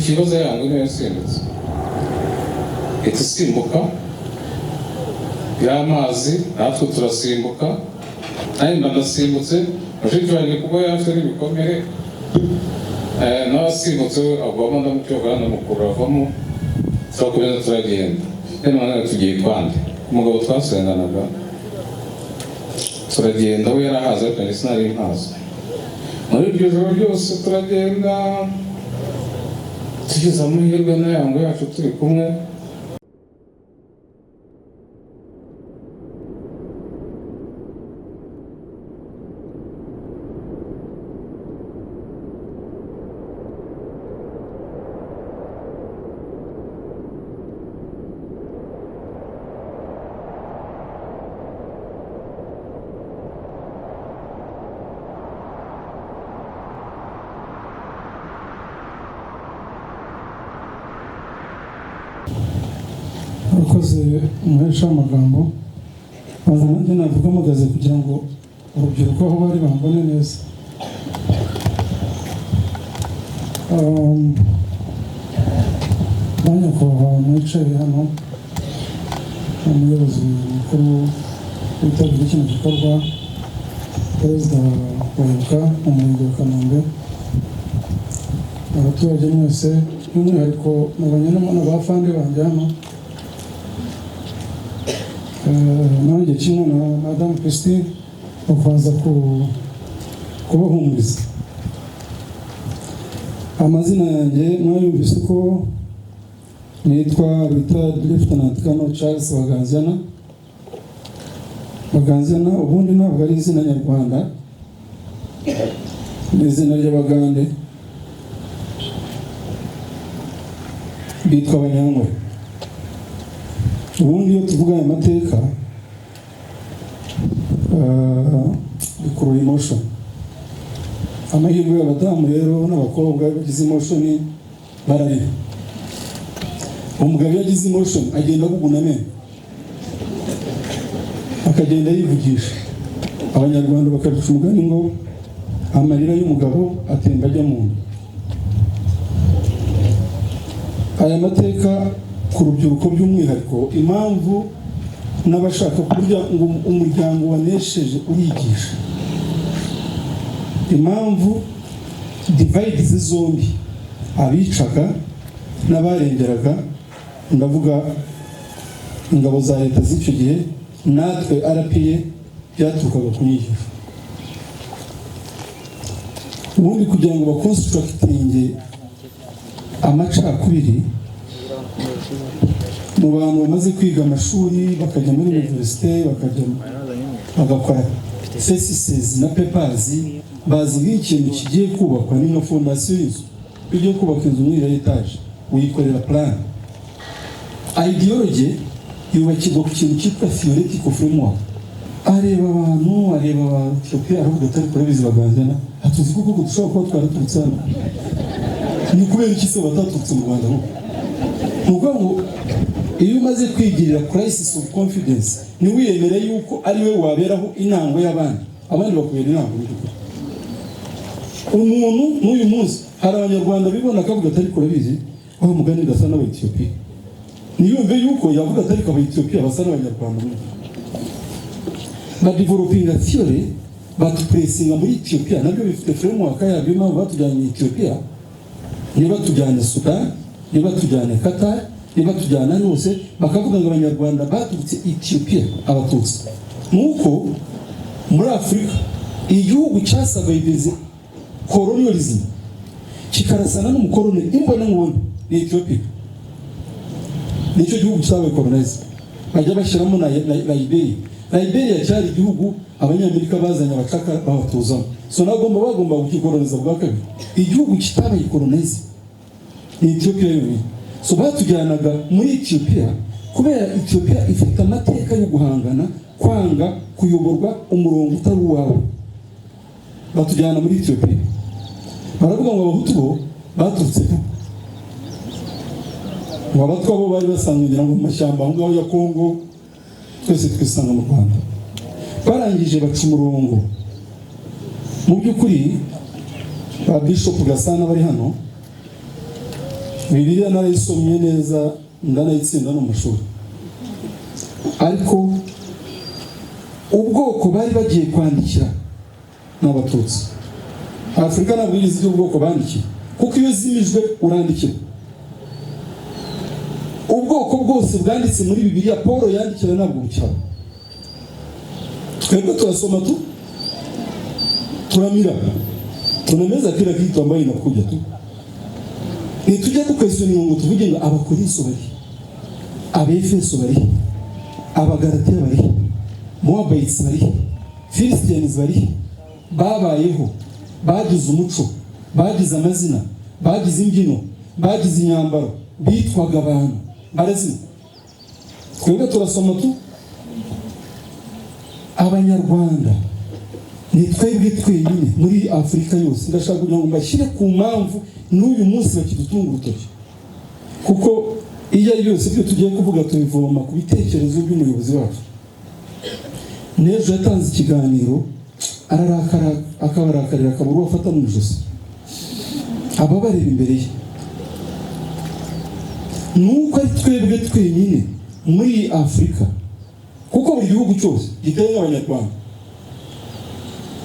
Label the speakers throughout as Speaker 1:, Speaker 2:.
Speaker 1: Ikibazo yangu niyo yasimbutse, ihita isimbuka y'amazi, natwe turasimbuka. Nanjye mba ndasimbutse, mushiki wanjye kuko yari afite n'ibikomere, nawe asimbutse agwamo, ndamucyoka, ndamukurura avamo, turakomeza turagenda. None tugiye kwande umugabo twasenganaga, turagenda. We yarahaze ariko njye sinari mpazi. Muri iryo joro ryose turagenda, tugize amahirwe n'ayango yacu turi kumwe.
Speaker 2: Urakoze, umuhesha w'amagambo. Banza nanjye navuga mpagaze kugira ngo urubyiruko aho bari bambone neza. Ba nyakubahwa mwicaye hano, umuyobozi mukuru witabiriye kino gikorwa, perezida wa Ibuka mu murenge wa Kanombe, abaturage mwese, by'umwihariko mubanye n'abafande banjye hano, nanjye kimwe na madamu Christine bakubanza kubahumuriza. Amazina yanjye mwayumvise ko nitwa Retired Lieutenant Colonel Charles Baganziana. Baganziana ubundi ntabwo ari izina nyarwanda, ni izina ry'Abagande bitwa Abanyankore. Ubundi iyo tuvuga aya mateka, bikurura emotion. Amahirwe y'abadamu rero n'abakobwa bagize emotion bararira. Umugabo iyo agize emotion agenda aguguna amenyo, akagenda yivugisha. Abanyarwanda bakabica umugani ngo amarira y'umugabo atemba ajya mu nda. Aya mateka ku rubyiruko by'umwihariko, impamvu n'abashaka kurya ngo umuryango wanesheje urigisha, impamvu divides zombi, abicaga n'abarengeraga, ndavuga ingabo za leta z'icyo gihe natwe RPA, byaturukaga ku nyigisho. Ubundi kugira ngo baconstructinge amacakubiri mu bantu bamaze kwiga amashuri, bakajya muri université, bakajya bagakora theses na papers, bazi nk'ikintu kigiye kubakwa ni nka fondation y'inzu. Iyo ugiye kubaka inzu muri ya étage, uyikorera plan. Ideology yubakirwa ku kintu cyitwa theoretical framework. Areba abantu, areba Abaetiyopiya, aravuga ati: "Ariko urabizi Baganzana, atuzi ko koko dushobora kuba twaraturutse hano. Ni kubera iki se bataturutse mu Rwanda?" Ahubwo ni ukuvuga ngo iyo umaze kwigirira crisis of confidence, ntiwiyemere yuko ari we waberaho intango y'abandi, abandi bakubera intango. Mu by'ukuri umuntu n'uyu munsi hari Abanyarwanda bibona akavuga ati: "Ariko urabizi, wa mugani ndasa n'Abaetiyopiya." Ntiyumve yuko yavuga ati: "Ariko Abaetiyopiya basa n'Abanyarwanda." Badevelopinga theory, batuplacinga muri Ethiopia. Nabyo bifite framework yabyo. Impamvu batujyanye Ethiopia, niba tujyane Sudan, niba tujyane Qatar, niba tujyana hose, bakavuga ngo Abanyarwanda baturutse Ethiopia, Abatutsi, nuko muri Afurika igihugu cyasurvivinze colonialism, kikarasana n'umukoloni imbona nkubone, ni Ethiopia. Nicyo gihugu cyabaye colonized. Bajya bashyiramo na Liberia. Liberia cyari igihugu Abanyamerika bazanye abacakara babatuzamo, so nagomba bagomba kugikoloniza bwa kabiri. Igihugu kitabaye colonized ni Ethiopia yonyine. So batujyanaga muri Ethiopia kubera Ethiopia ifite amateka yo guhangana, kwanga kuyoborwa umurongo utari uwawe. Batujyana muri Ethiopia, baravuga ngo Abahutu bo baturutse ngo Abatwa bo bari basanzwe, ngira ngo mu mashyamba aho ngaho ya Kongo, twese twisanga mu Rwanda. Barangije baca umurongo. Mu by'ukuri ba Bishop Gasana bari hano. Bibiliya narayisomye neza, ndanayitsinda no mu mashuri, ariko ubwoko bari bagiye kwandikira ni Abatutsi. Afurika ntabwo yigeze igira ubwoko bandikiye, kuko iyo zimijwe urandikira. Ubwoko bwose bwanditse muri Bibiliya Paul yandikira ntabwo bukihaba. Twebwe turasoma tu, turamira, tunameza kila kitu ambayo inakuja tu. Ntitujya duquestioninga ngo tuvuge ngo Abakorinso bari, Abefeso bari, Abagalatiya bari, Moabites bari, Philistines bari, babayeho, bagize umuco, bagize amazina, bagize imbyino, bagize imyambaro, bitwaga abantu, barazima. Twebwe turasoma tu. Abanyarwanda ni twebwe twenyine muri Afurika yose. Ndashaka kugira ngo mbashyire ku mpamvu n'uyu munsi bakidutunga urutoki, kuko iyo ari yose ibyo tugiye kuvuga tubivoma ku bitekerezo by'umuyobozi wacu. N'ejo yatanze ikiganiro ararakara, akabarakarira, akabura uwo afata mu ijosi aba bareba imbere ye. Nuko ari twebwe twenyine muri Afurika, kuko buri gihugu cyose giteye nk'Abanyarwanda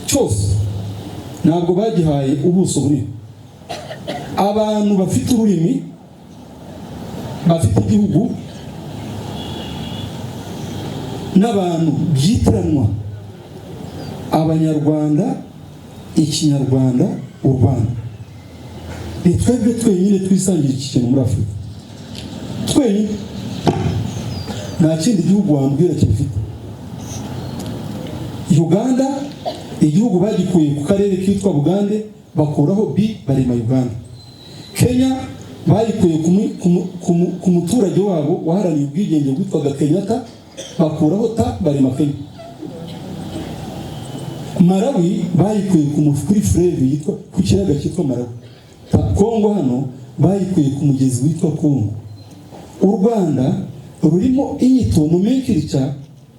Speaker 2: cyose ntabwo bagihaye ubuso bunini, abantu bafite ururimi, bafite igihugu n'abantu byitiranwa Abanyarwanda, Ikinyarwanda, u Rwanda. Ni twebwe twenyine twisangira iki kintu muri Afurika, twenyine. Nta kindi gihugu wambwira kibifite. Uganda, igihugu bagikuye ku karere kitwa Bugande, bakuraho B, barema Uganda. Kenya bayikuye ku muturage wabo waharaniye ubwigenge witwaga Kenyatta, bakuraho ta, barema Kenya. Malawi bayikuye kuri fleuve yitwa, ku kiyaga cyitwa Malawi. Kongo hano bayikuye ku mugezi witwa Kongo. U Rwanda rurimo inyito nomenclature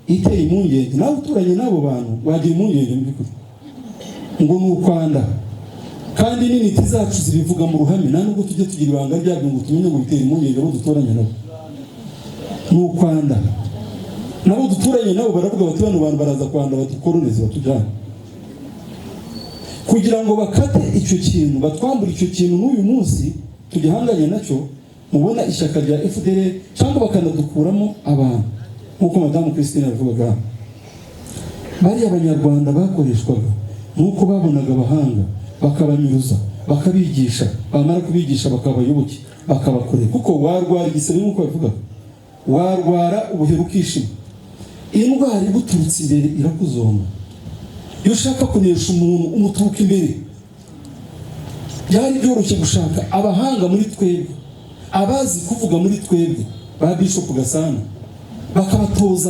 Speaker 2: iteye impungenge. Nawe uturanye n'abo bantu wagira impungenge mu by'ukuri ngo ni ukwanda, kandi n'intiti zacu zibivuga mu ruhame. Nta nubwo tujye tugira ibanga ryabyo ngo tumenye ngo bitera impungenge abo duturanye nabo. Ni ukwanda, nabo duturanye nabo baravuga bati: "Bano bantu baraza kwanda, badukoroneze, batujyane." Kugira ngo bakate icyo kintu, batwambure icyo kintu, n'uyu munsi tugihanganye nacyo. Mubona ishyaka rya FDL, cyangwa bakanadukuramo abantu nk'uko Madamu Christine yabivugaga. Bariya Abanyarwanda bakoreshwaga nk'uko babonaga abahanga, bakabanyuruza, bakabigisha, bamara kubigisha bakaba abayoboke, bakabakorera. Kuko warwara igisebe, nk'uko babivuga, warwara ubuheri ukishima, indwara iguturutse imbere irakuzonga. Iyo ushaka kunesha umuntu umuturuka imbere. Byari byoroshye gushaka abahanga muri twebwe, abazi kuvuga muri twebwe, ba Bishop Gasana, bakabatoza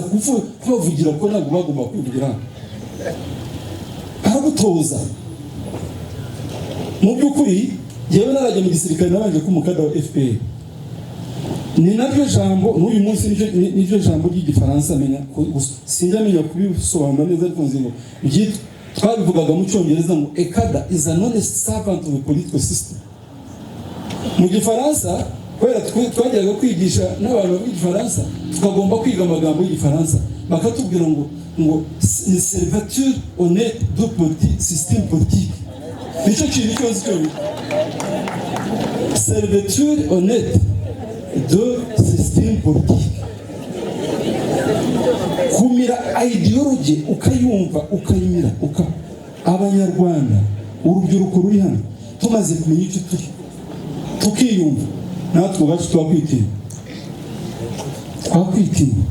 Speaker 2: kubavugira, kuko ntabwo bagomba kwivugira hano, baragutoza. Mu by'ukuri njyewe narajya mu gisirikare nabanje kuba umukada wa FPR. Ni naryo jambo n'uyu munsi niryo jambo ry'Igifaransa menya gusa. Sinjya menya kubisobanura neza, ariko nzi ngo twabivugaga mu Cyongereza ngo "A cadre is an honest servant of a political system." Mu Gifaransa, kubera twajyaga kwigisha n'abantu bavuga Igifaransa, tukagomba kwiga amagambo y'Igifaransa, bakatubwira ngo ni serviteur honnête de politique, système politique. Nicyo kintu cyose cyonyine, serviteur honnête de système politique. Kumira ideology, ukayumva, ukayimira uka. Abanyarwanda, urubyiruko ruri hano, tumaze kumenya icyo turi, tukiyumva, natwe ubwacu twakwitinya, twakwitinya,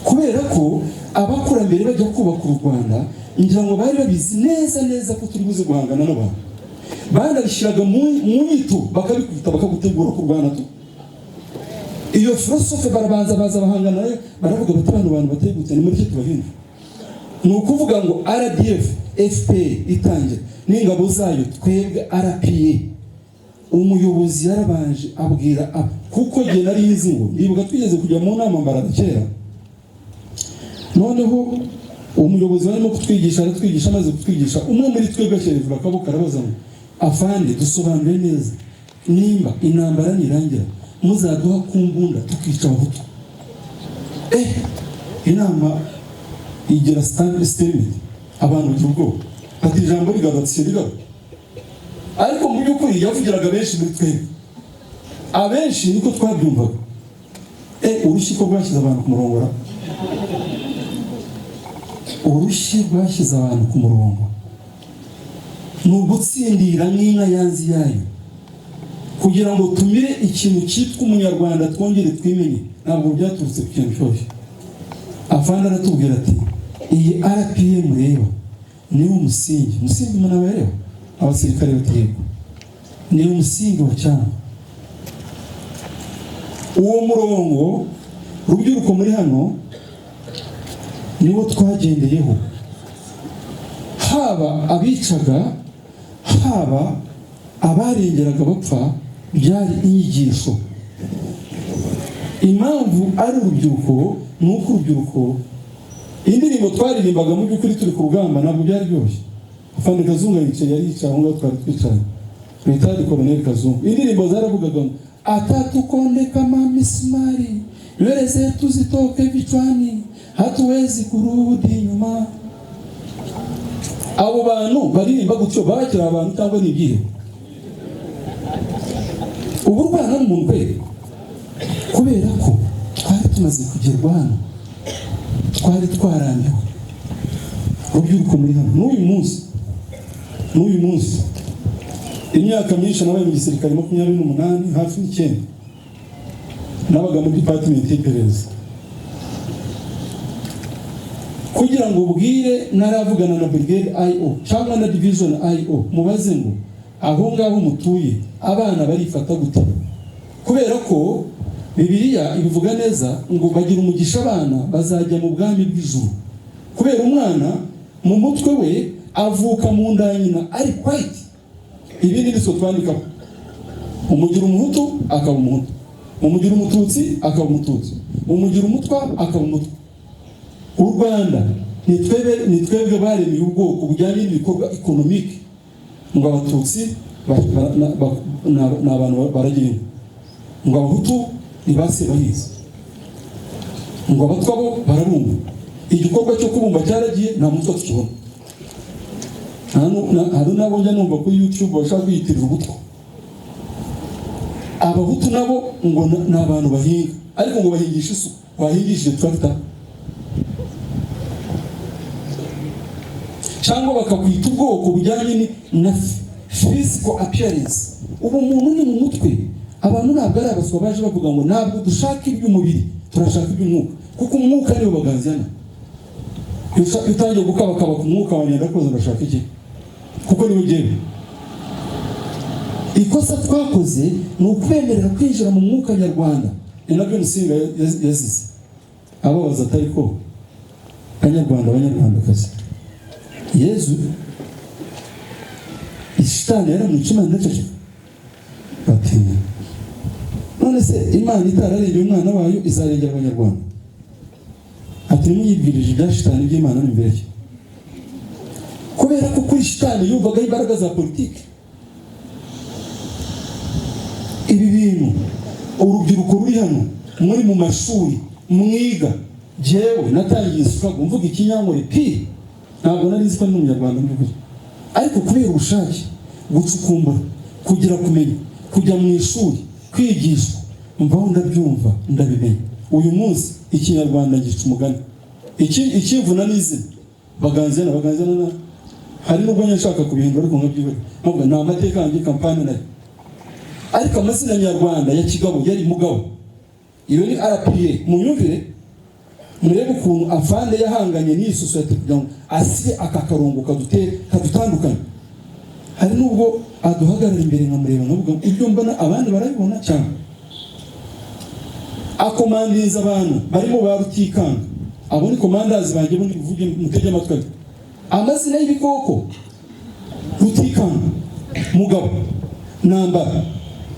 Speaker 2: kubera ko abakurambere bajya kubaka u Rwanda, ngira ngo bari babizi neza neza ko turi buze guhangana n'abantu. Banabishyiraga mu nyito, bakabikubita, bakagutegura kurwana tu. Iyo philosophy barabanza baza bahangana nayo, baravuga bati: "Bano bantu bategutse, ni muri tubahindura." Ni ukuvuga ngo RDF, FPR itangira n'ingabo zayo, twebwe RPA, umuyobozi yarabanje abwira kuko jye nari nzi ngo, ndibuka twigeze kujya mu nama mbaraga kera, noneho umuyobozi barimo kutwigisha, aratwigisha, amaze kutwigisha, umwe muri twebwe ashyira hejuru akaboko, arabaza ngo: "Afande, dusobanure neza Nimba intambara nirangira, muzaduha ku mbunda tukica Abahutu." Inama igira statement, abantu bagira ubwoba, ati ijambo rigarutse rigaruka. Ariko mu by'ukuri yavugiraga benshi muri twebwe, abenshi niko twabyumvaga. Urushyi ko rwashyize abantu ku murongo ra! Urushyi rwashyize abantu ku murongo ni ugutsindira nk'inka yanze iyayo kugira ngo tumire ikintu cyitwa Umunyarwanda, twongere twimenye. Ntabwo byaturutse ku kintu cyoroshye. Afande aratubwira ati: "Iyi RPA reba niwo musingi." Umusingi umuntu aba yareba, abasirikare bati: "Yego." Niwo musingi wa cyama, uwo murongo. Rubyiruko muri hano, niwo twagendeyeho, haba abicaga, haba abarengeraga bapfa, byari inyigisho. Impamvu ari urubyiruko ni uko urubyiruko, indirimbo twaririmbaga mu by'ukuri turi ku rugamba, ntabwo byari byoroshye. Afande Kazungu yicaye, yari yicaye aho ngaho twari twicaranye, Retired Colonel Kazungu. Indirimbo zaravugaga ngo: "Atatukonde kama misumari, nywele zetu zitoke vichwani, hatuwezi kurudi nyuma." Abo bantu baririmba gutyo baba bakiri abantu cyangwa ni ibyihebe? Ubu urwana n'umuntu kweri? Kubera ko twari tumaze kugerwa hano, twari twarambiwe. Rubyiruko muri hano, n'uyu munsi, imyaka myinshi nabaye mu gisirikare, 28 hafi 9, nabaga muri department y'iperereza. Kugira ngo ubwire, naravugana na brigade IO cyangwa na division IO, mubaze ngo: "Aho ngaho mutuye abana barifata gute?" Kubera ko Bibiliya ibivuga neza ngo: "Bagira umugisha abana, bazajya mu bwami bw'ijuru." Kubera umwana mu mutwe we avuka mu nda ya nyina ari white, ibindi nitwe twandikaho. Umugira Umuhutu akaba Umuhutu, umugira Umututsi akaba Umututsi, umugira Umutwa akaba Umutwa. U Rwanda ni twebwe baremeye ubwoko bujyanye n'ibikorwa économique, ngo Abatutsi ni abantu baragira inka, ngo Abahutu ni ba sebahinzi, ngo Abatwa bo barabumba. Igikorwa cyo kubumba cyaragiye, nta mutwe tukibona. Hari n'abo njya numva kuri YouTube bashaka kwiyitirira ubutwa. Abahutu nabo ngo ni abantu bahinga, ariko ngo bahingisha isuka, bahingishije tractor, cyangwa bakakwita ubwoko bujyanye na physical appearance. Ubu umuntu ni mu mutwe. Abantu ntabwo ari abaswa, baje bavuga ngo: "Ntabwo dushaka iby'umubiri, turashaka iby'umwuka," kuko umwuka niwo baganzana. Iyo utangiye gukabakaba ku mwuka wanjye, ndakoze, ndashaka iki? Kuko niwe jyewe. Ikosa twakoze ni ukubemerera kwinjira mu mwuka nyarwanda. Ni nabyo Musinga yazize, ababaza atari ko: "Banyarwanda, Banyarwandakazi, Yezu ishitani yaramwica, Imana iraceceka." Bati: "None se Imana itararengeye umwana wayo izarengera Abanyarwanda?" Ati: "Nimuyibwirije ibya shitani, by'Imana n'imbere." Kubera ko kuri shitani yumvaga imbaraga za politiki. Ibi bintu, urubyiruko ruri hano, muri mu mashuri mwiga, jyewe natangiye isuka mvuga Ikinyankore pi, ntabwo nari nzi ko ndi Umunyarwanda mu by'ukuri, ariko kubera ubushake, gucukumbura, kugira kumenya, kujya mu ishuri, kwigishwa, mvaho ndabyumva, ndabimenya. Uyu munsi Ikinyarwanda gica umugani. Iki ikimvuna n'izina Baganzana, Baganzana na hari nubwo njya nshaka kubihindura, ariko nkabyibura, nkavuga ni amateka yanjye, kampani nayo. Ariko amazina nyarwanda ya kigabo yari Mugabo. Iyo ni RPA. Munyumvire, murebe ukuntu afande yahanganye n'iyi sosiyete kugira ngo asibe aka karongo kadutera, kadutandukanye. Hari nubwo aduhagarara imbere nkamureba, nkavuga ibyo mbona abandi barabibona cyane. Akomandiriza abantu barimo ba Rutikanga, abo ni commanders banjye, bo mvuge, mutege amatwi. Ariko amazina y'ibikoko: Rutikanga, Mugabo, Nambara,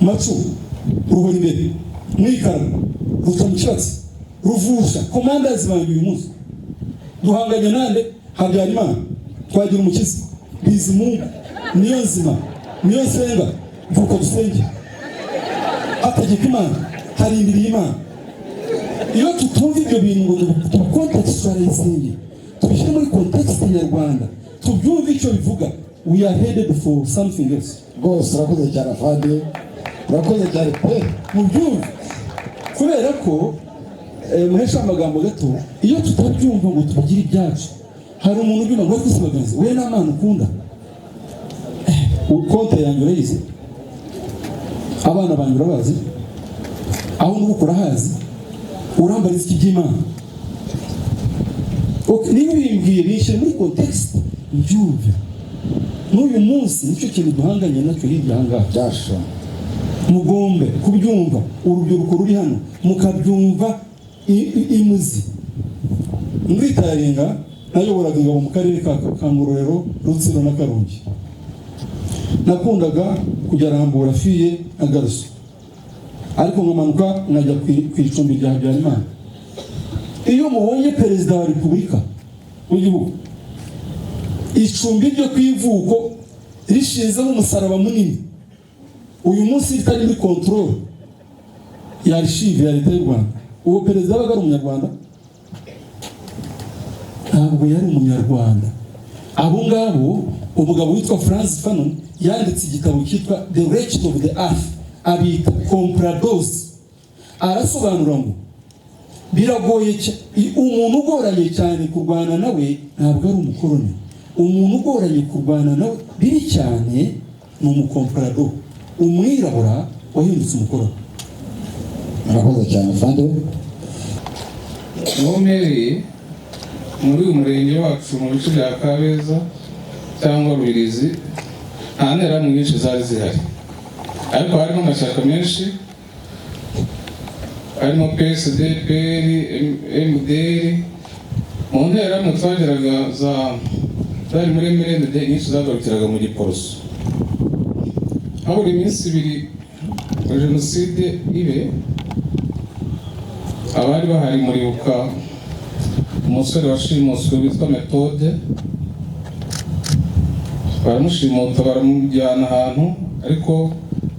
Speaker 2: Macu, Ruhora imbere, Mwikara, Rutamukibatsi, Ruvusha. Commanders banjye uyu munsi duhanganye nande? Habyarimana, Twagira Umukiza, Bizimungu, Niyo Nzima, Niyo Nsenga, Mvuka Dusenge. Hategeka Imana, harindiriye Imana. Iyo tutumva ibyo bintu ngo tubicontextualizinge, tubishyire muri context nyarwanda, tubyumve icyo bivuga, we are headed for something else.
Speaker 3: Rwose urakoze cyane, afande, urakoze cyane pe.
Speaker 2: Mubyumve, kubera ko muhesha amagambo gato, iyo tutabyumva ngo tubigire ibyacu, hari umuntu ubyumva ngo ariko bagenzi we n'amana ukunda. Konti yanjye urayizi, abana banjye urabazi, aho nuko urahazi, urambariza iki by'Imana? Okay, niba ubimbwiye, bishyire muri context mbyumve. N'uyu munsi nicyo kintu duhanganye nacyo hirya aha ngaha.
Speaker 3: Byasha.
Speaker 2: Mugombe kubyumva, urubyiruko ruri hano, mukabyumva imuzi. Muri Taringa nayoboraga ingabo mu karere ka Ngororero, Rutsiro na Karongi. Nakundaga kujya rambura fille na garçon, ariko nkamanuka nkajya ku icumbi rya Habyarimana. Iyo mubonye Perezida wa Repubulika w'igihugu, icumbi ryo ku ivuko rishinzemo umusaraba munini, uyu munsi ritari muri contrôle ya archive ya Leta y'u Rwanda, uwo perezida yabaga ari Umunyarwanda? Ntabwo yari Umunyarwanda. Abo ngabo, umugabo witwa Frantz Fanon yanditse igitabo cyitwa The Wretched of the Earth, abita compradors. Arasobanura ngo biragoye, umuntu ugoranye cyane kurwana nawe ntabwo ari umukoroni. Umuntu ugoranye kurwana nawe biri cyane ni umucomprador, umwirabura wahindutse umukoroni.
Speaker 3: Murakoze cyane, afande.
Speaker 1: Aho mpereye muri uyu murenge wacu, mu bice bya Kabeza cyangwa Rubirizi, nta nterahamwe nyinshi zari zihari, ariko harimo amashyaka menshi, harimo PSD, PL, MDR. Mu nterahamwe twageraga za zari muri MRND, nyinshi zagarukiraga mu Giporoso. Habura iminsi 2 ngo jenoside ibe, abari bahari muribuka umusore washimuswe witwa Metode. Baramushimuta, baramujyana ahantu, ariko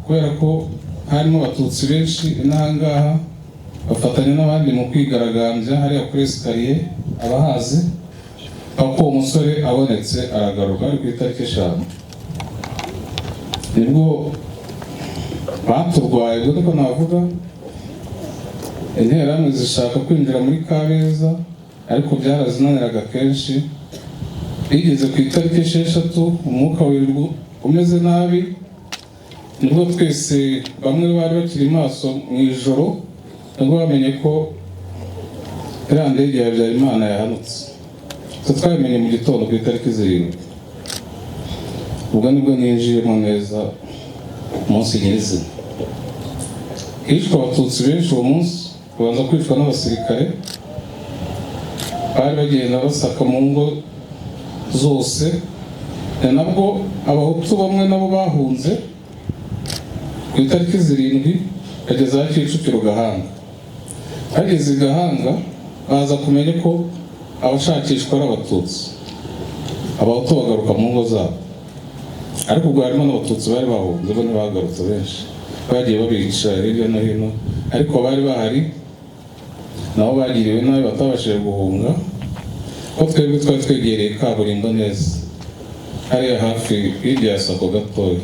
Speaker 1: kubera ko harimo Abatutsi benshi n'ahangaha, bafatanya n'abandi mu kwigaragambya hariya kuri escalier, abahazi, aho uwo musore abonetse aragaruka. Ari ku itariki 5 nibwo baturwaye. Ubwo niko navuga, Interahamwe zishaka kwinjira muri Kabeza, ariko byarazinaniraga kenshi. Bigeze ku itariki 6, umwuka wirirwa umeze nabi, nibwo twese bamwe bari bakiri maso mu ijoro, nibwo bamenye ko iriya ndege ya Habyarimana yahanutse. Twe twabimenye mu gitondo ku itariki 7. Ubwo nibwo ninjiyemo neza umunsi nyirizina. Hishwe Abatutsi benshi uwo munsi, babanza kwicwa n'abasirikare bari bagenda basaka mu ngo zose. Ni nabwo Abahutu bamwe nabo bahunze ku itariki 7, bageze hafi Kicukiro, Gahanga. Bageze i Gahanga, baza kumenya ko abashakishwa ari Abatutsi. Abahutu bagaruka mu ngo zabo, ariko ubwo harimo n'Abatutsi bari bahunze, bo ntibagarutse. Benshi bagiye babica hirya no hino, ariko abari bahari nabo bagiriwe nabi, batabashije guhunga, ko twebwe twari twegereye kaburimbo neza hariya hafi hirya ya Sako gatoya.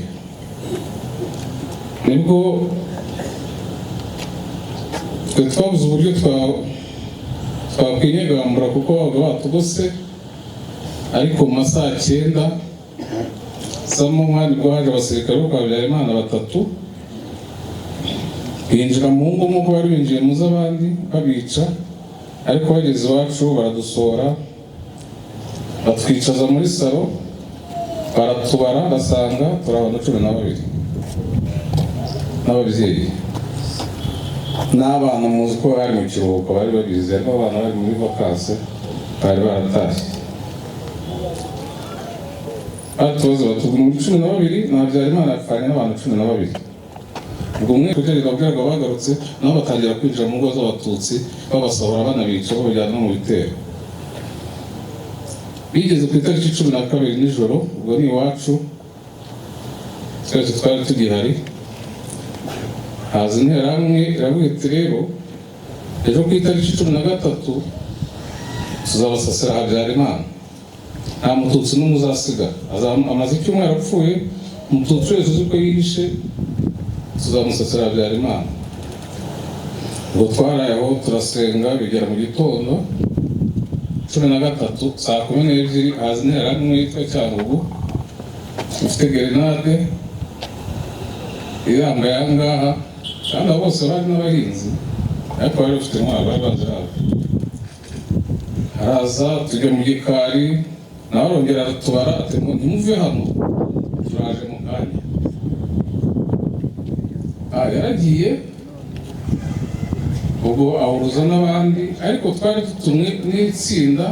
Speaker 1: Nibwo twe twabuze uburyo twakwinyegambura kuko babaga batugose. Ariko mu ma saa 9 z'amanywa nibwo haje abasirikare bo kwa Habyarimana batatu, binjira mu ngo nk'uko bari binjiye mu z'abandi babica, ariko bageze iwacu baradusohora, batwicaza muri salon, baratubara, basanga turi abantu 12 n'ababyeyi n'abana. Muzi ko bari mu kiruhuko, bari babizi, ariko abana bari muri vacances, bari baratashye. Batubaza batubwira muri 12 na Habyarimana yapfanye n'abantu 12. Ubwo umwe kugera babwiraga bagarutse, nabo batangira kwinjira mu ngo z'Abatutsi, babasahura, banabica, babajyana no mu bitero. Bigeze ku itariki 12 nijoro, ubwo ni iwacu, twese twari tugihari. Haza Interahamwe iravuga iti: "Rero ejo ku itariki 13 tuzabasasira Habyarimana, nta Mututsi n'umwe uzasigara. Amaze icyumweru apfuye. Umututsi wese uzi ko yihishe, tuzamusasira Habyarimana." Ubwo twaraye aho, turasenga, bigera mu gitondo 13 saa 12, haza Interahamwe yitwa Cyangugu ifite gerenade irambaye aha ngaha, kandi abo bose bari n'abahinzi, ariko bari bafite intwaro, bari bazihawe. Haraza, tujya mu gikari, nawe arongera aratubara ati: "Ntimuve hano, turaje mu kanya." Yaragiye ubwo ahuruza n'abandi, ariko twari dutumwe n'itsinda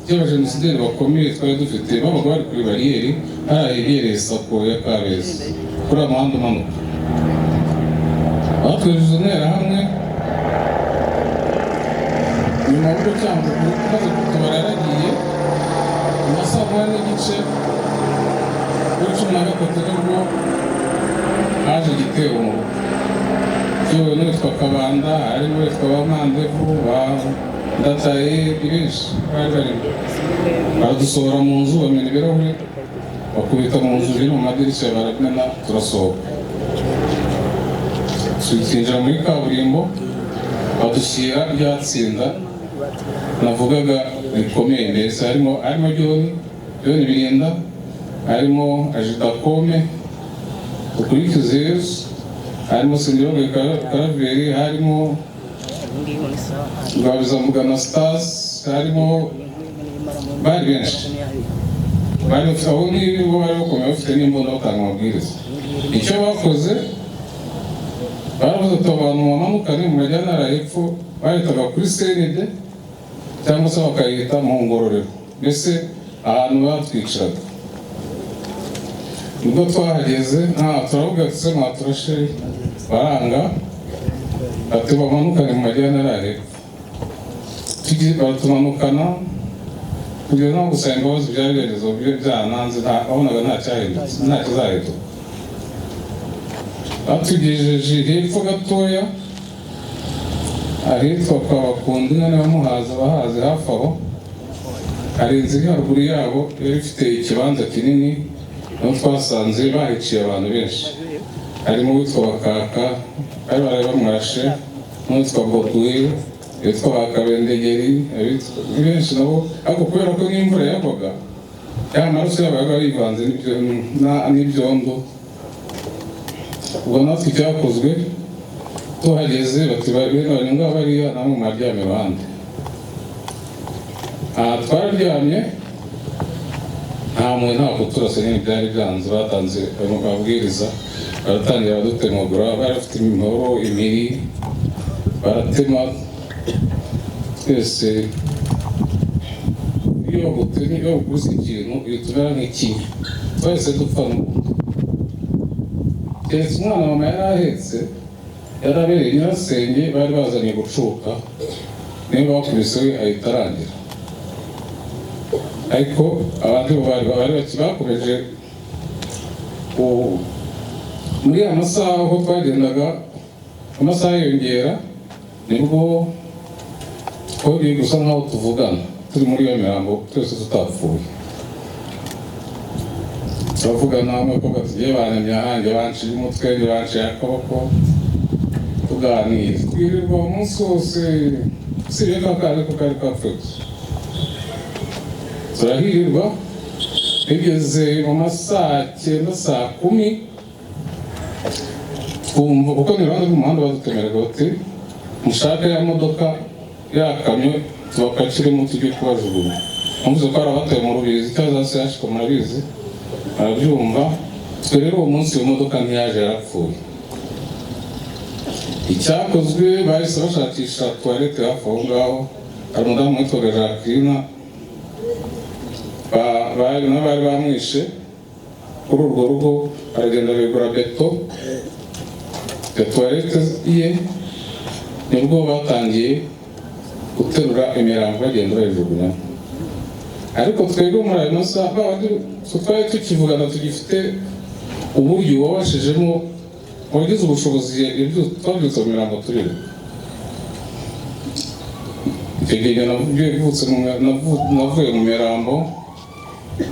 Speaker 1: ry'abajenosideri bakomeye twari dufite, babaga bari kuri bariyeri hariya hegereye SACCO ya Kabeza, kuri uriya muhanda umanuka. Batwohereje Interahamwe. Nyuma y'ubwo Cyangugu maze kutubara, yaragiye mu ma saa 1:30 kuri 13, nibwo haje igitero mu rugo kiyobowe n'uwitwa Kabanda, harimo uwitwa ba Mandevu, ba Ndataye, ni benshi bari barimo. Baradusohora mu nzu, bamena ibirahure, bakubita mu nzu no mu madirishya baramena, turasohoka, twinjira muri kaburimbo, badushyira rya tsinda navugaga rikomeye. Mbese harimo John Birinda, harimo Ajidakome Ukurikize Yesu, harimo Sindiroge Karaveri, harimo Rwabizambuga na Stars, harimo bari benshi bari bafite aho, nibo bari bakomeye, bafite n'imbunda, batanga amabwiriza. Icyo bakoze, baravuze ati: "Abantu bamanukane mu majyantara hepfo." Bahitaga kuri CND cyangwa se bakayita mu Ngororero, mbese ahantu batwiciraga. Nibwo twahageze, nta turavuga ati: "Se mwaturashe?" Baranga, ati: "Bamanukane mu majyantara hepfo." Baratumanukana kugeza no gusaba imbabazi byari bigeze byarananze, wabonaga nta cyahindutse, nta kizahinduka. Batugejeje hepfo gatoya ahitwa kwa Bakundina, niba muhazi, abahazi hafi aho, hari inzu iri haruguru yabo yari ifite ikibanza kinini, niho twasanze bahiciye abantu benshi, harimo uwitwa Bakaka bari baraye bamurashe, n'uwitwa Boduwe, witwa Bakabendegeri, ni benshi nabo. Ariko kubera ko n'imvura yagwaga, ya maraso yabo yabaga yivanze n'ibyondo. Ubwo natwe icyakozwe tuhageze, bati: "Bene banyunga bariya, namwe mwaryamye iruhande." Aha twararyamye, nta muntu, nta kuturasa nyine, byari byanze. Batanze amabwiriza, baratangira badutemagura, bari bafite imihoro, imiri, baratema twese. Iyo bagutemye, iyo bagukubise ikintu, uhita umera nk'ikinya. Twahise dupfa n'ubundi, keretse umwana mama yari ahetse, yari abereye nyirasenge bari bazanye gucuka, niba bakubise we ahita arangira. Ariko abandi bo bari bakomeje muri ya masaha aho twagendaga, amasaha yiyongera, nibwo twongeye gusa nkaho tuvugana turi muri iyo mirambo twese tutapfuye. Turavugana, umukobwa tugiye bantemye ahanjye, banciye umutwe, banciye akaboko, tuganira, twirirwa umunsi wose, usibye ka kari ko kari kapfuye gusa. Turahirirwa, bigeze mu ma saa 9, saa 10, twumva kuko ni iruhande rw'umuhanda, badutemeraga bati: "Mushake ya modoka ya kamyo tubapakiremo tujye kubajugunya." Numvise ko hari abataye mu Rubizi cyangwa za sehashika, murabizi, barabyumva. Twe rero uwo munsi iyo modoka ntiyaje, yarapfuye. Icyakozwe, bahise bashakisha toilette hafi aho ngaho, hari umudamu witwaga Jacqueline, bari nabo bari bamwishe kuri urwo rugo, baragenda bigura beto ya toilette ye, nibwo batangiye guterura imirambo bagenda bayijugunyamo. Ariko twebwe muri ayo masaha babandi twari tukivugana, tugifite uburyo wabashijemo. Uwagize ubushobozi twabyutse mu mirambo turiruka. Icyo gihe navuye mu mirambo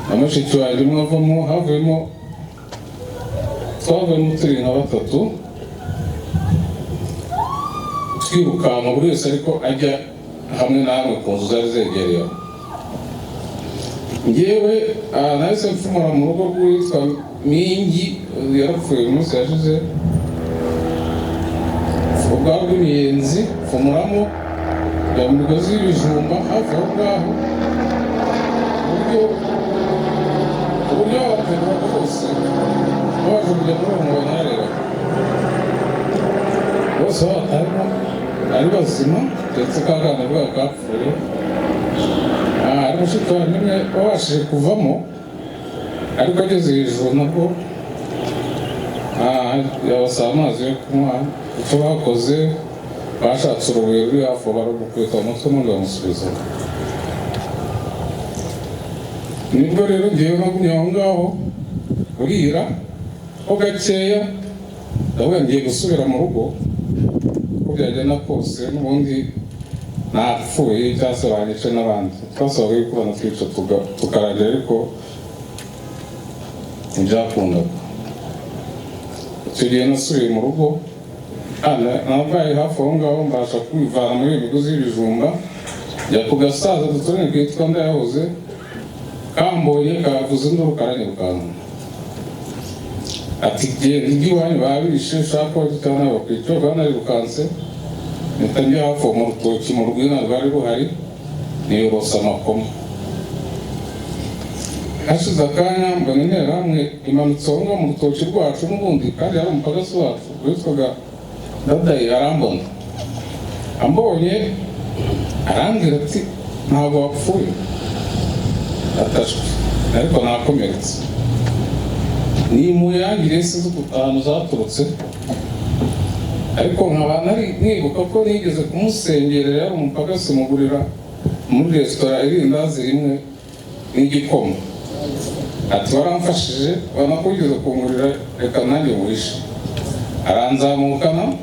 Speaker 1: na mushiki wanjye umwe avamo, havuyemo twavuyemo turi nka batatu twirukanka, buri wese ariko ajya hamwe na hamwe ku nzu zari zegereye aho. Njyewe nahise mfumura mu rugo rw'uwitwa Mingi, yarapfuye umunsi yashize, ubwabo bw'imiyenzi, mfumuramo njya mu migozi y'ibijumba hafi aho ngaho, uburyo abaturage bose baje kujya muri uwo mwobo narareba bose batarimo ari bazima, ndetse ka kana bwabo kapfuye. Hari mushiki wanjye umwe wabashije kuvamo, ariko ageze hejuru nabwo yabasaba amazi yo kunywa. Icyo bakoze, bashatse urubuye ruri hafi aho baramukubita mu mutwe n'undi bamusubiza. Nibwo rero ngewe nagumye aho ngaho burira ho gakeya, ndavuga ngiye gusubira mu rugo uko byagenda kose, n'ubundi napfuye cyangwa se banyice n'abandi. Twasabaga yuko banatwica tukarangira, ariko ntibyakundaga. Icyo gihe nasubiye mu rugo, nabaye hafi aho ngaho, mbasha kwivana muri iyo migozi y'ibijumba, njya ku gasaza duturanye kitwa Ndayahoze, kamboye kavuze induru karanyirukanka, ati genda ujye iwanyu babishe, ushaka ko cyangwa nawe bakwica. Kandi narirukanse mpita njya hafi aho mu rutoki mu rwina rwari ruhari, niyorosa amakoma. Hashize akanya mbona interahamwe imanutse aho ngaho mu rutoki rwacu n'ubundi, kandi yari umupagasi wacu witwaga Ndadaye. Arambona, ambonye arambwira ati ntabwo wapfuye, atashwe ariko nakomeretse. Ni muyangire sinzi ahantu zaturutse, ariko nkaba nari nibuka ko nigeze kumusengerera, yari umupagasi, mugurira muri resitora irindazi rimwe n'igikoma. Ati waramfashije, ubona ko wigeze kungurira, reka nanjye nguhishe. Aranzamukana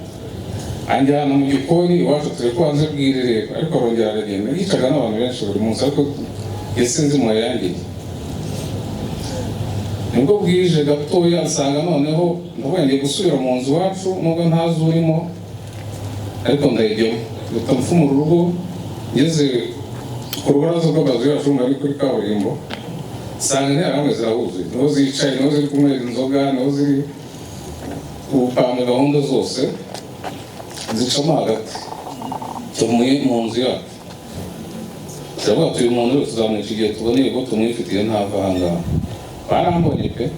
Speaker 1: anjyana mu gikoni iwacu, turi ko hanze bwirire, ariko arongera aragenda. Yicaga n'abantu benshi buri munsi, ariko njye sinzi muyangiye. Nibwo bwije gatoya nsanga noneho ndavuga ngiye gusubira mu nzu iwacu, nubwo ntazi urimo ariko ndayijyamo. Mpita mfumura urugo, ngeze ku rubaraza rw'amazu yacu ngari kuri kaburimbo, nsanga interahamwe zirahuzuye, niho zicaye, niho ziri kunywera inzoga, niho ziri gupanga gahunda zose, zicamo hagati mu nzu yacu. Turavuga tuyu muntu wese tuzamwica igihe tuboneye ko tumwifitiye, ntava aha ngaha. Barambonye pe,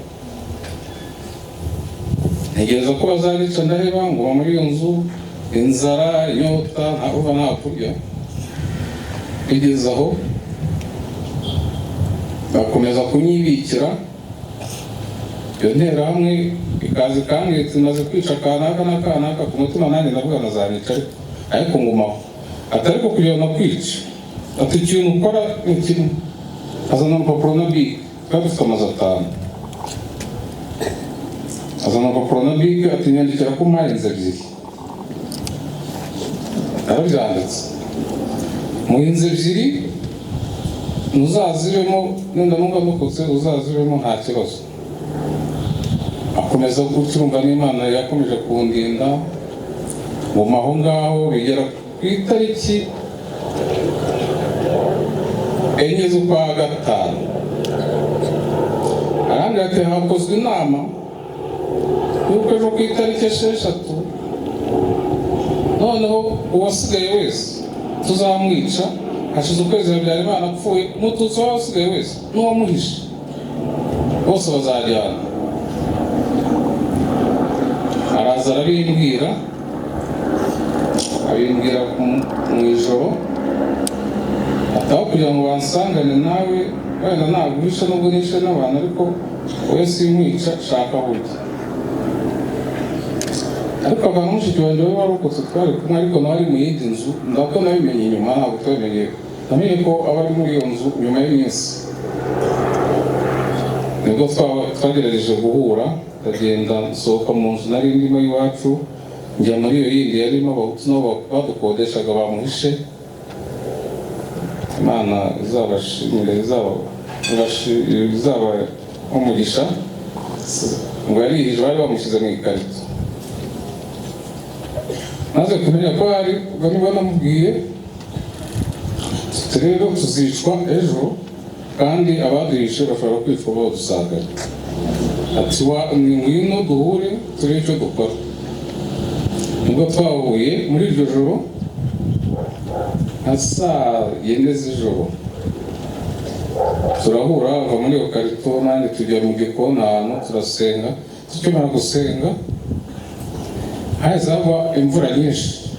Speaker 1: ntegereza ko bazabica ndaheba, nguma muri iyo nzu, inzara, inyota, nta nta kurya. Bigeze aho bakomeza kunyibikira. Iyo nterahamwe ikaza ikambwira iti maze kwica kanaka na kanaka. Ku mutima nanjye ndavuga nazanyica, ariko ngumaho. Ati ariko kugira ngo nakwice, ati ikintu ukora ni kimwe. Azana urupapuro na bike, twari dufite amazu 5. Azana urupapuro na bike, ati nyandikira ko umpaye inzu ebyiri. Narabyanditse, mu inzu ebyiri muzazibemo, nenda ndokotse uzazibemo nta kibazo. Akomeza gucunga n'Imana yakomeje kundinda nguma aho ngaho, bigera ku itariki 4 z'ukwa 5. Arambwira ati hakozwe inama y'uko ejo ku itariki 6 noneho uwasigaye wese tuzamwica. Hashize ukwezi Habyarimana apfuye, umututsi waba wasigaye wese n'uwamuhishe bose bazajyana. Araza arabimbwira, abimbwira mu ijoro, ataho kugira ngo bansangane nawe, wenda naguhisha nubwo nishe n'abantu, ariko wowe sinkwica, shaka aho ujya. Ariko abantu mushiki wanjye we warokotse twari kumwe, ariko nawe ari mu yindi nzu, ndako nabimenye nyuma, ntabwo twabimenye. Namenye ko aba ari muri iyo nzu nyuma y'iminsi, nibwo twagerageje guhura. Ndagenda nsohoka mu nzu nari ndimo iwacu, njya muri iyo yindi yarimo Abahutu nabo badukodeshaga bamuhishe. Imana izabashimire, izaba umugisha. Ngo yarihije, bari bamushyize mu ikarito. Maze kumenya ko hari, ubwo nibwo namubwiye tuti: "Rero tuzicwa ejo, kandi abaduhishe bashobora kwicwa badusanganye." Ati: "Wa ni ngwino duhure turebe icyo dukora." Nibwo twahuye muri iryo joro nka saa 4 z'ijoro, turahura, ava muri iyo karito, nanjye tujya mu gikoni ahantu turasenga. Tukimara gusenga hahise hagwa imvura nyinshi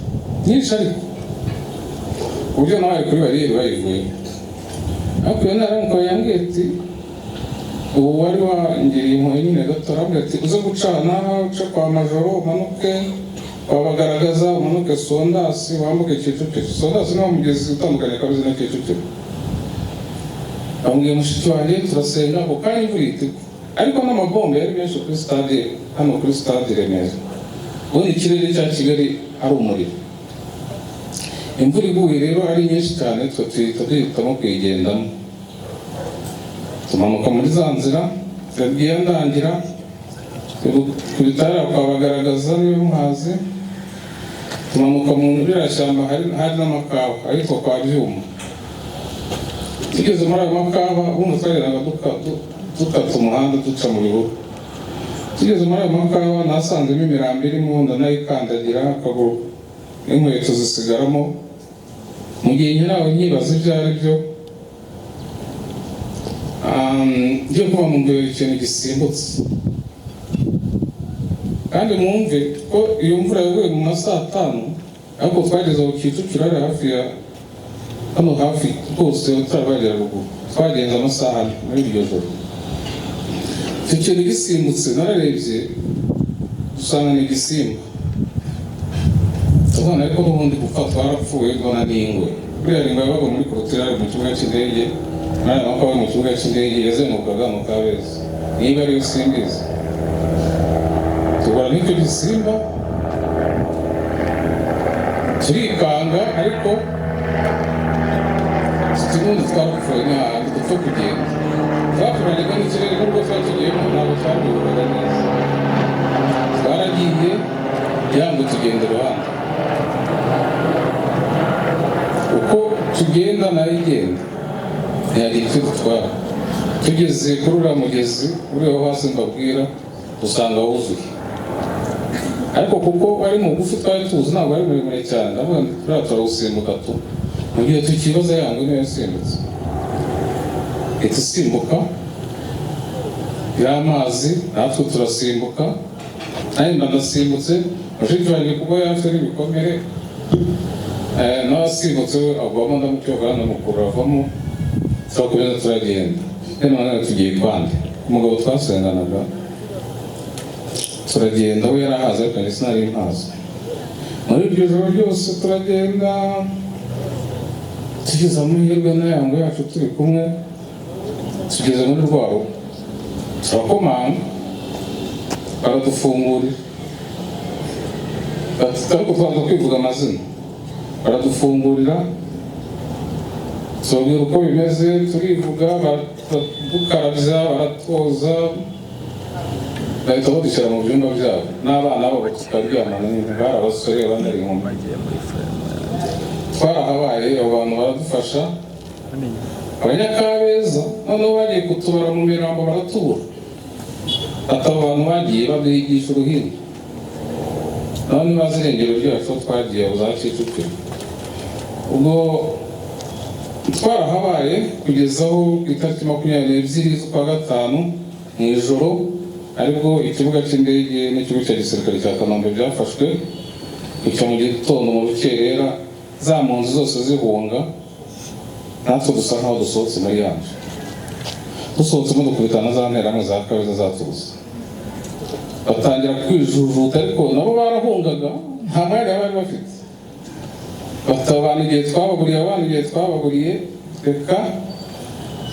Speaker 1: nyinshi, ariko ku buryo nawe kuri bariyeri bayivuye. Ariko iyo ntaramuka yambwiye ati, ubu wari wangiriye impuhwe nyine gato, arambwira ati: "Uze gucana, uce kwa Majoro, umanuke kwa Bagaragaza, umanuke Sondasi, wambuke Kicukiro." Sondasi ni wa mugezi utandukanye Kabeza na Kicukiro. Bambwiye mushiki wanjye, turasenga, ako kanya imvura ihita igwa, ariko n'amabombe yari menshi kuri stade, hano kuri stade i Remera. Ubundi ikirere cya Kigali ari umuriro. Imvura iguye rero ari nyinshi cyane, twe tuhita duhitamo kuyigendamo, tumanuka muri za nzira turagiye ndangira ku bitara kwa Bagaragaza, niba muhazi. Tumanuka mu ririya shyamba, hari n'amakawa ahitwa kwa Byuma. Tugeze muri ayo makawa, ubundi twagendaga dukata umuhanda duca mu bihuru. Tugeze muri ayo makawa, nasanzemo imirambo irimo, ndanayikandagira, akaguru n'inkweto zisigaramo. Mu gihe nyiraho nkibaza ibyo ari byo, ngiye kuba mu mbere ikintu gisimbutse. Kandi mwumve ko iyo mvura yaguye mu ma saa 5, ariko twageze aho Kicukiro, ari hafi ya hano hafi rwose, tutaragera ruguru, twagenze amasaha 4 muri iryo joro. Icyo kintu gisimbutse, nararebye dusanga ni igisimba. Tubona ariko n'ubundi gupfa twarapfuye. Mbona ni ingwe. Buriya ingwe yabaga muri clôture mu kibuga cy'indege, muri aya makawa mu kibuga cy'indege, yazengurukaga mu Kabeza. Niba ariyo simbizi. Tubona n'icyo gisimba turikanga, ariko tuti n'ubundi twarapfuye, n'ahandi dupfa kugenda. Twaturanaga n'ikirere, nubwo twari tugiyemo ntabwo twabibonaga neza. Twaragiye yango tugenda iruhande, uko tugenda nayo igenda, ntiyagira icyo dutwara. Tugeze kuri uriya mugezi uri aho hasi mbabwira, usanga wuzuye, ariko kuko ari mugufi twari tuzi, ntabwo ari muremure cyane, ndavuga nti turiya turawusimbuka tu. Mu gihe tukibaza, yango niyo yasimbutse, ihita isimbuka y'amazi, natwe turasimbuka, nanjye mba ndasimbutse. Mushiki wanjye kuko yari afite n'ibikomere, nawe asimbutse agwamo, ndamucyogora, ndamukurura avamo, turakomeza turagenda. None tugiye kwande umugabo twasenganaga, turagenda. We yarahaze, ariko njye sinari mpazi. Muri iryo joro ryose turagenda, tugeze amahirwe n'ayango yacu turi kumwe, tugeze muri rwa rugo, turakomanga, baradufungurira. Ariko twanza kwivuga amazina, baradufungurira, tubabwira uko bimeze, turivuga, baradukarabya, baratwoza, bahita badushyira mu byumba byabo n'abana babo, tukaryamana. Bari abasore, abandi ari inkumi. Twarahabaye, abo bantu baradufasha, Abanyakabeza. Noneho bagiye kutubara mu mirambo baratubura, ati abo bantu bagiye babigisha uruhindu, none bazi irengero ryacu. Twagiye za Kicukiro. Ubwo twarahabaye kugeza aho ku itariki 22 z'ukwa gatanu mu ijoro, aribwo ikibuga cy'indege n'ikigo cya gisirikare cya Kanombe byafashwe. Icyo mu gitondo mu rukerera, za mpunzi zose zihunga, natwe dusa nkaho dusohotse muri ya nzu. Dusohotsemo dukubitana za nterahamwe za Kabeza zatubuze, batangira kwijujuta, ariko nabo barahungaga, nta mwanya bari bafite. Batabana igihe twabaguriye, abana igihe twabaguriye, reka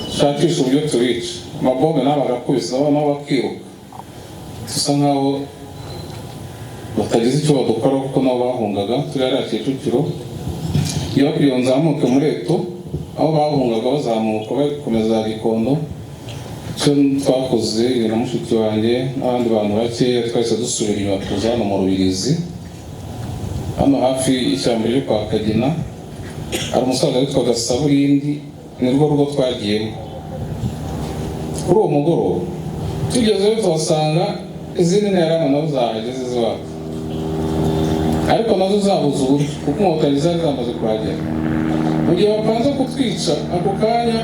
Speaker 1: dushakishe uburyo tubica. Amabombe nabo bagakubise, nabo bakiruka. Dusa nkaho batagize icyo badukora, kuko nabo bahungaga. Turi hariya Kicukiro, iyo kugira ngo nzamuke muri Eto aho bahungaga, bazamuka bakomeza Gikondo. Icyo twakoze na mushiki wanjye n'abandi bantu bakeya, twahise dusubira inyuma, tuza hano mu Rubirizi, hano hafi y'ishyamba ryo kwa Kagina. Hari umusaza witwaga Saburindi, nirwo rugo twagiyemo kuri uwo mugoroba. Tugezeyo tuhasanga izindi nterahamwe nazo zahageze z'iwacu, ariko nazo zabuze uburyo, kuko Inkotanyi zari zamaze kuhagera. Mu gihe bapanze kutwica ako kanya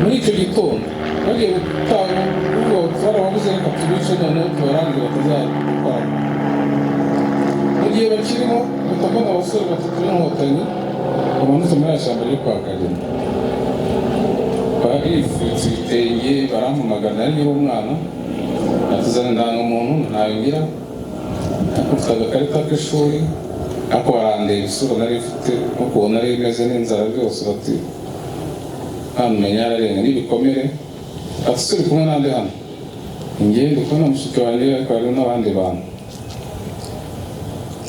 Speaker 1: muri icyo gitondo, bagiye gutanga uvuga bati: "Barababuze, reka tubice noneho tubarangize batazadukora." Mu gihe bakirimo, mpita mbona abasore batatu b'Inkotanyi bamanutse muri aya shyamba ryo kwa Kagina, barifubitse ibitenge, barampamagara. Nari nkiri umwana. Atuzana indangamuntu, ntayo ngira, ariko mfite agakarita k'ishuri. Ariko barandeba, isura nari mfite n'ukuntu nari imeze n'inzara byose, bati: "Hano umenya yararenga n'ibikomere." Ati: "Turi kumwe n'andi hano?" Njye ndi kumwe na mushiki wanjye, ariko hariho n'abandi bantu.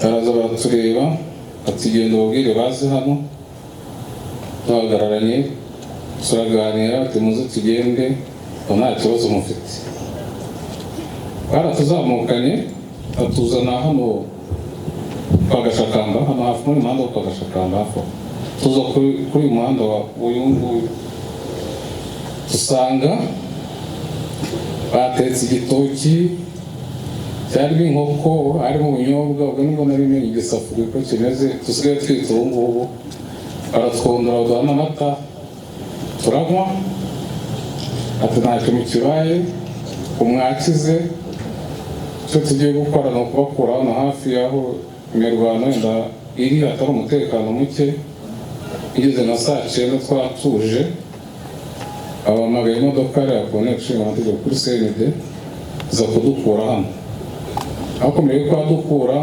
Speaker 1: Baraza baratureba, ati: "Genda ubabwire baze hano." Duhagararanye turaganira, ati: "Muze tugende ngo nta kibazo mufite." Baratuzamukanye, batuzana hano kwa Gashakamba, hano hafi muri muhanda wo kwa Gashakamba, hafi aho. Tuza kuri uyu muhanda wa uyu nguyu, dusanga batetse igitoki cyarimo inkoko, harimo ubunyobwa. Ubwo nibwo nari menye igisafuriya uko kimeze dusigaye twita ubu ngubu. Baratwondora, baduha n'amata turanywa. Ati: "Ntacyo mukibaye, umwakize. Icyo tugiye gukora ni ukubakura hano hafi y'aho imirwano wenda iri, hatari umutekano muke." Igeze nka saa 9 twatuje, abahamagaye imodoka hariya ku Nteko Ishinga Amategeko kuri CND, iza kudukura hano. Ariko mbere yuko badukura,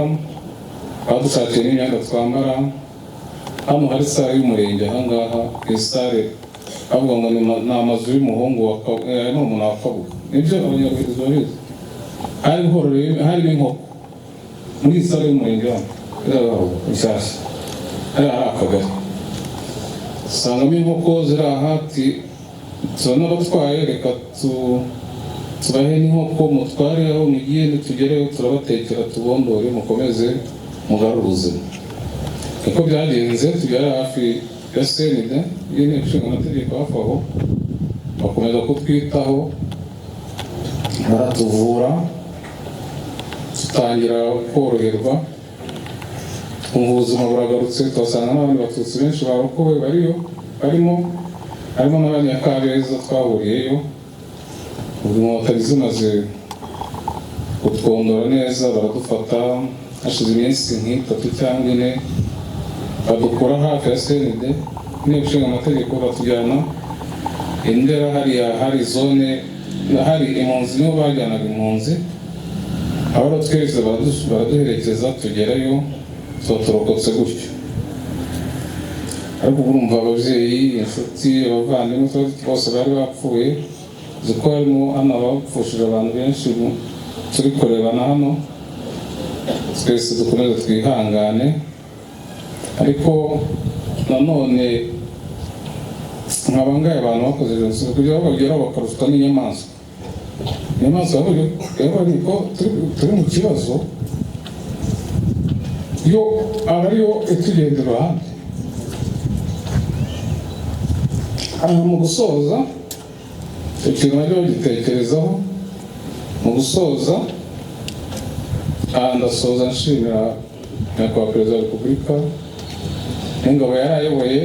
Speaker 1: badushakiye n'imyenda twambara. Hano hari salle y'umurenge, ahangaha ku isare bavuga ngo ni amazu y'umuhungu wa n'umuntu wa Kabuga, nibyo Abanyarwanda babizi. Hari hororeye, harimo inkoko muri iyi salle y'umurenge hano iriya haruguru nshyashya, hariya hari akagari, usangamo inkoko ziri aha. Ati: "Turanabatwaye, reka tubahe n'inkoko mutware aho mugiye. Nitugereyo turabatekera, tubondore, mukomeze mugarure ubuzima." Niko byagenze. Tugera hafi ya CND y'Inteko Ishinga Amategeko hafi aho, bakomeza kutwitaho, baratuvura, dutangira koroherwa, twumva ubuzima buragarutse. Tuhasanga n'abandi Batutsi benshi barokowe bariyo, barimo harimo n'Abanyakabeza twahuriyeyo. Ubwo Inkotanyi zimaze kutwondora neza, baradufata hashize iminsi nk'itatu cyangwa ine, badukura hafi ya CND, Inteko Ishinga Amategeko, batujyana i Ndera, hariya hari zone, hari impunzi, niho bajyanaga impunzi. Abaratweretse, baraduherekeza tugerayo, tuba turokotse gutyo. Ariko urumva ababyeyi, inshuti, abavandimwe bose bari bapfuye. Uzi ko harimo hano abapfushije abantu benshi turi kurebana hano. Twese dukomeze twihangane. Ariko nanone nkaba ngaye abantu bakoze jenoside kugira ngo bageraho bakaruswa n'inyamaswa. Inyamaswa yabonye ko turi mu kibazo, yo aba ariyo itugenda iruhande. Aha mu gusoza, icyo kintu bajya bagitekerezaho. Mu gusoza, aha ndasoza nshimira Nyakubahwa Perezida wa Repubulika n'ingabo yari ayoboye.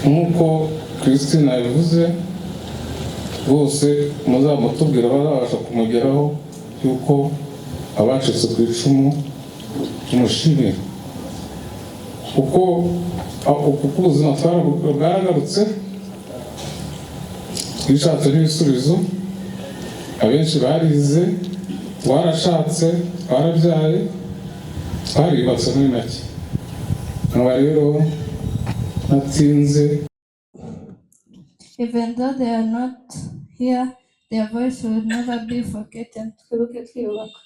Speaker 1: Nk'uko Christine yabivuze, rwose muzamutubwira bazabasha kumugeraho yuko abacitse ku icumu tumushimira, kuko ubuzima bwaragarutse, twishatse n'ibisubizo. Abenshi barize, twarashatse, twarabyaye, twariyubatse muri make. Nkaba rero natinze.
Speaker 4: Even though they are not here, they Their voice will never be forgotten. Twibuke twiyubaka.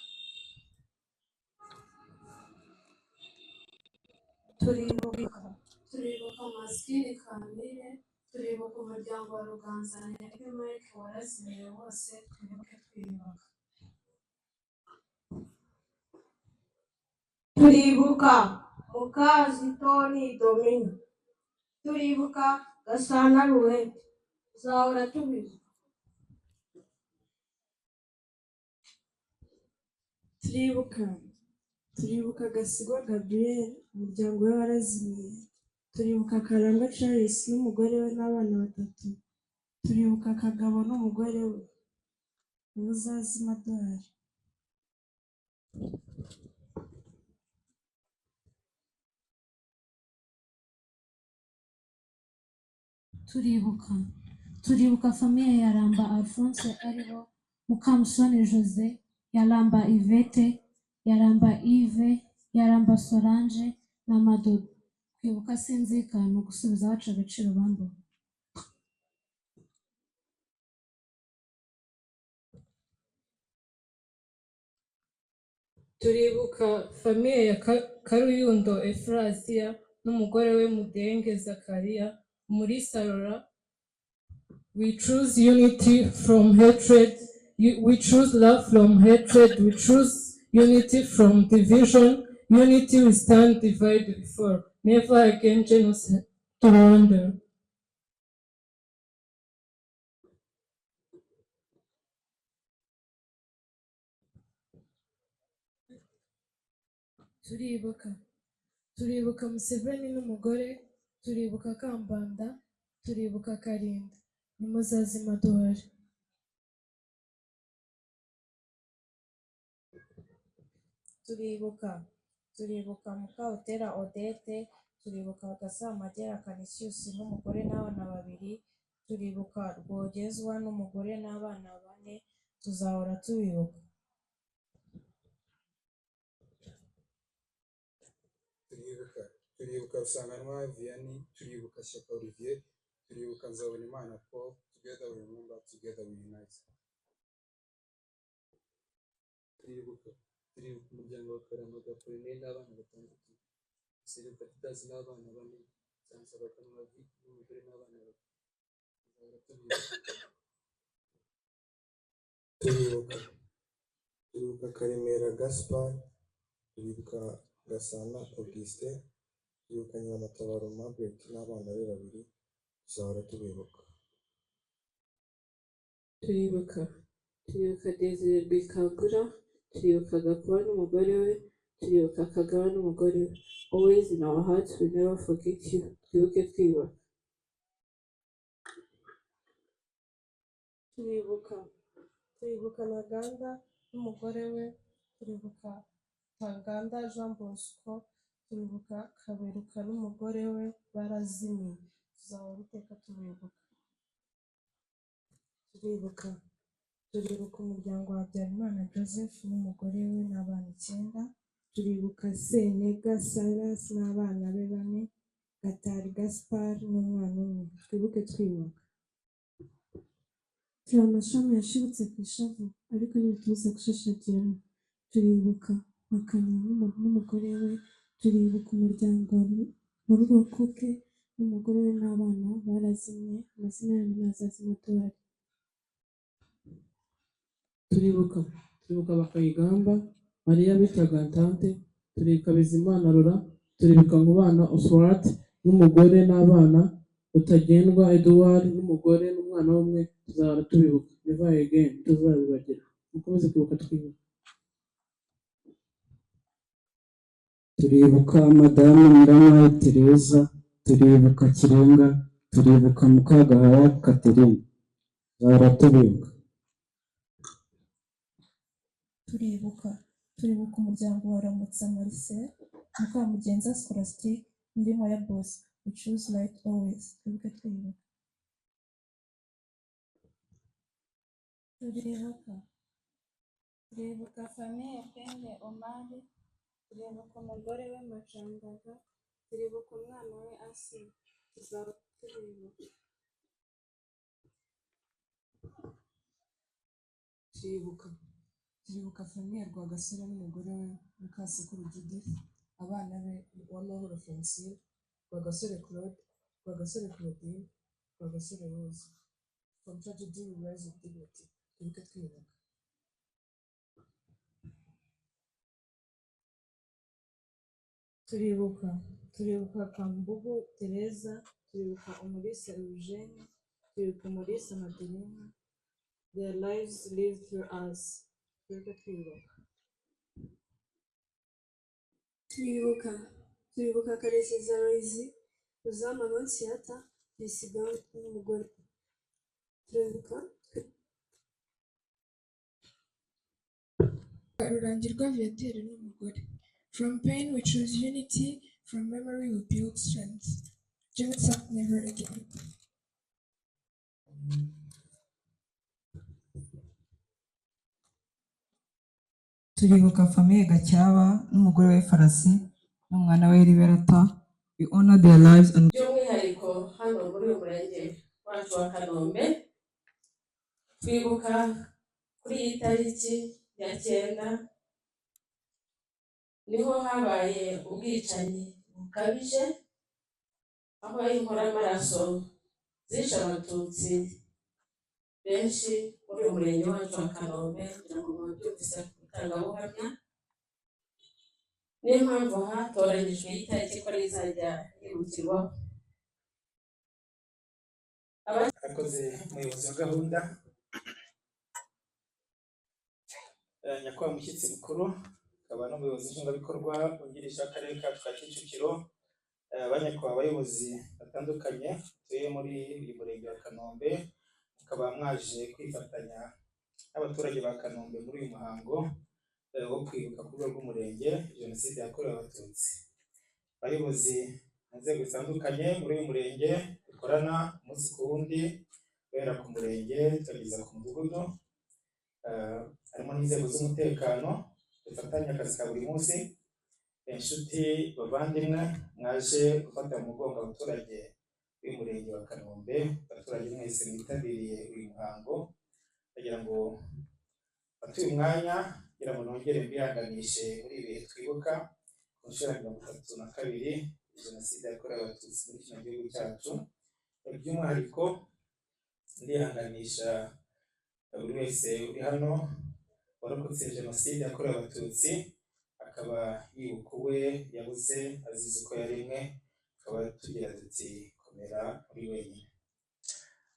Speaker 5: Turibuka, turibuka Masikini Kamire, turibuka umuryango wa Ruganzanya Mike warazimiye wose, twibuke twiyubaka.
Speaker 6: Turibuka Mukazitoni Domina, turibuka Gasana Ruwete, tuzahora tubibuka.
Speaker 7: Turibuka, turibuka Gasigwa Gabriel, umuryango we warazimiye, turibuka Karangwa Charles n'umugore we n'abana batatu, turibuka Kagabo n'umugore we, ubuzazima duhari.
Speaker 5: Turibuka, turibuka famille ya Ramba Alphonse aribo Mukamusoni Jose, Yaramba Yvette, Yaramba Yves, Yaramba Solange na Madodo. Kwibuka si inzika, ni ugusubiza abacu agaciro bambuwe.
Speaker 8: Turibuka famille ya Karuyundo Euphrasia n'umugore we Mudenge Zakaria muri Sarora. We choose unity from hatred, we choose love from hatred, we choose unity from division, unity we stand, divide we fall. Never again genocide to Rwanda.
Speaker 9: Turibuka, turibuka Museveni n'umugore, turibuka Kambanda, turibuka Karinda, nimuzazima duhari.
Speaker 10: Turibuka, turibuka Mukabutera Odette, turibuka Gasamagera Canisius n'umugore n'abana babiri, turibuka Rwogezwa n'umugore n'abana bane, tuzahora tubibuka.
Speaker 11: Turibuka, turibuka Rusanganwa Vianney, turibuka Shyaka Olivier, turibuka Nzabonimana Paul, together we remember, together we unite.
Speaker 12: Turibuka, turibuka umuryango wa Karamaga Apollinaire n'abana batandatu, Seruka Didas n'abana bane, Nsanzabaganwa n'umugore n'abana babiri, tuzahora tubibuka.
Speaker 11: Turibuka, turibuka Karemera Gaspard, turibuka Gasana Augustin, turibuka Nyiramatabaro Margaret n'abana be babiri, tuzahora tubibuka.
Speaker 13: Turibuka, turibuka Desire Rwikangura, turibuka Gakuba n'umugore we, turibuka Kagaba n'umugore we. Always in our hearts, we never forget you. Twibuke twiyubaka.
Speaker 7: Turibuka, turibuka Ntaganda n'umugore we, turibuka Ntaganda Jean Bosco, turibuka Kaberuka n'umugore we barazimiye, tuzahora iteka tubibuka. Turibuka, turibuka umuryango wa Habyarimana Joseph n'umugore we n'abana icyenda, turibuka Senega Silas n'abana be bane, Gatari Gaspard n'umwana umwe, twibuke twiyubaka.
Speaker 5: Turi amashami yashibutse ku ishavu, ariko ntibitubuza gushashagirana. Turibuka Mpakanyi n'umugore we, turibuka umuryango wa Rurokoke n'umugore we n'abana barazimye, amazina yabo ntazazima duhari.
Speaker 14: Turibuka, turibuka Bakayigamba Mariya bitaga Tante, turibuka Bizimana Laurent, turibuka Nkubana Oswald n'umugore n'abana, Rutagendwa Edouard n'umugore n'umwana umwe, tuzahora tubibuka. Never again, tuzabibagirwa. Mukomeze kwibuka twibuka.
Speaker 15: Turibuka Madamu Nyirankwaya Tereza, turibuka Kirenga, turibuka Mukagahaya Catherine, tuzahora tubibuka.
Speaker 10: Turibuka, turibuka umuryango wa Ramutsa Marcel, Mukamugenza Scholastique, Nyirinkwaya Bosco, we choose light always, twibuke twiyubaka.
Speaker 4: Turibuka, turibuka famille Pende Omari, turibuka umugore we Macandanga, turibuka umwana we Asima, tuzahora tubibuka.
Speaker 7: Turibuka. Turibuka Famille Rwagasore n'umugore we Mukasekuru Judith, abana be Uwamahoro Francine, Rwagasore Claude, Rwagasore Claudine, Rwagasore Rose. From tragedy we rise with dignity. Twibuke twiyubaka.
Speaker 9: Turibuka. Turibuka Kambugu Tereza, turibuka Umulisa Eugene, turibuka Umulisa Madeline. Their lives live through us. Twibuke twiyubaka.
Speaker 6: Turibuka. Turibuka Karekezi Aloys, Ruzama Annonciata, Besigye n'umugore. Turibuka.
Speaker 7: Rurangirwa Viateur n'umugore. From pain we choose unity, from memory we build strength. Genocide never again.
Speaker 16: Turibuka Famille Gacyaba n'umugore we Farasi n'umwana we Liberata. We honor their lives and
Speaker 17: By'umwihariko hano muri uyu murenge wacu wa Kanombe, twibuka kuri iyi tariki ya 9, niho habaye ubwicanyi bukabije, aho inkoramaraso zishe Abatutsi benshi muri uyu murenge wacu wa Kanombe. Kugira ngo mwabyumvise ku itangabuhamya, niyo mpamvu hatoranyijwe iyi tariki ko rizajya yibukirwaho.
Speaker 18: Arakoze umuyobozi wa gahunda. Nyakubahwa mushyitsi mukuru, akaba n'umuyobozi nshingwabikorwa wungirije w'akarere kacu ka Kicukiro, banyakubahwa abayobozi batandukanye batuye muri uyu murenge wa Kanombe, mukaba mwaje kwifatanya n'abaturage ba Kanombe muri uyu muhango wo kwibuka ku rwego rw'umurenge jenoside yakorewe Abatutsi, abayobozi mu nzego zitandukanye muri uyu murenge dukorana umunsi ku wundi, guhera ku murenge tukageza ku mudugudu, harimo n'inzego z'umutekano dufatanya akazi ka buri munsi, inshuti bavandimwe mwaje gufata mu mugongo abaturage b'umurenge wa Kanombe, abaturage mwese mwitabiriye uyu muhango, ndagira ngo mfate uyu mwanya kugira ngo nongere mbihanganishe muri ibi bihe twibuka ku nshuro ya 32 jenoside yakorewe Abatutsi muri kino gihugu cyacu. By'umwihariko ndihanganisha buri wese uri hano warokotse jenoside yakorewe Abatutsi, akaba yibuka uwe yabuze azize uko yaremwe, tukaba tugira tuti komera uri wenyine.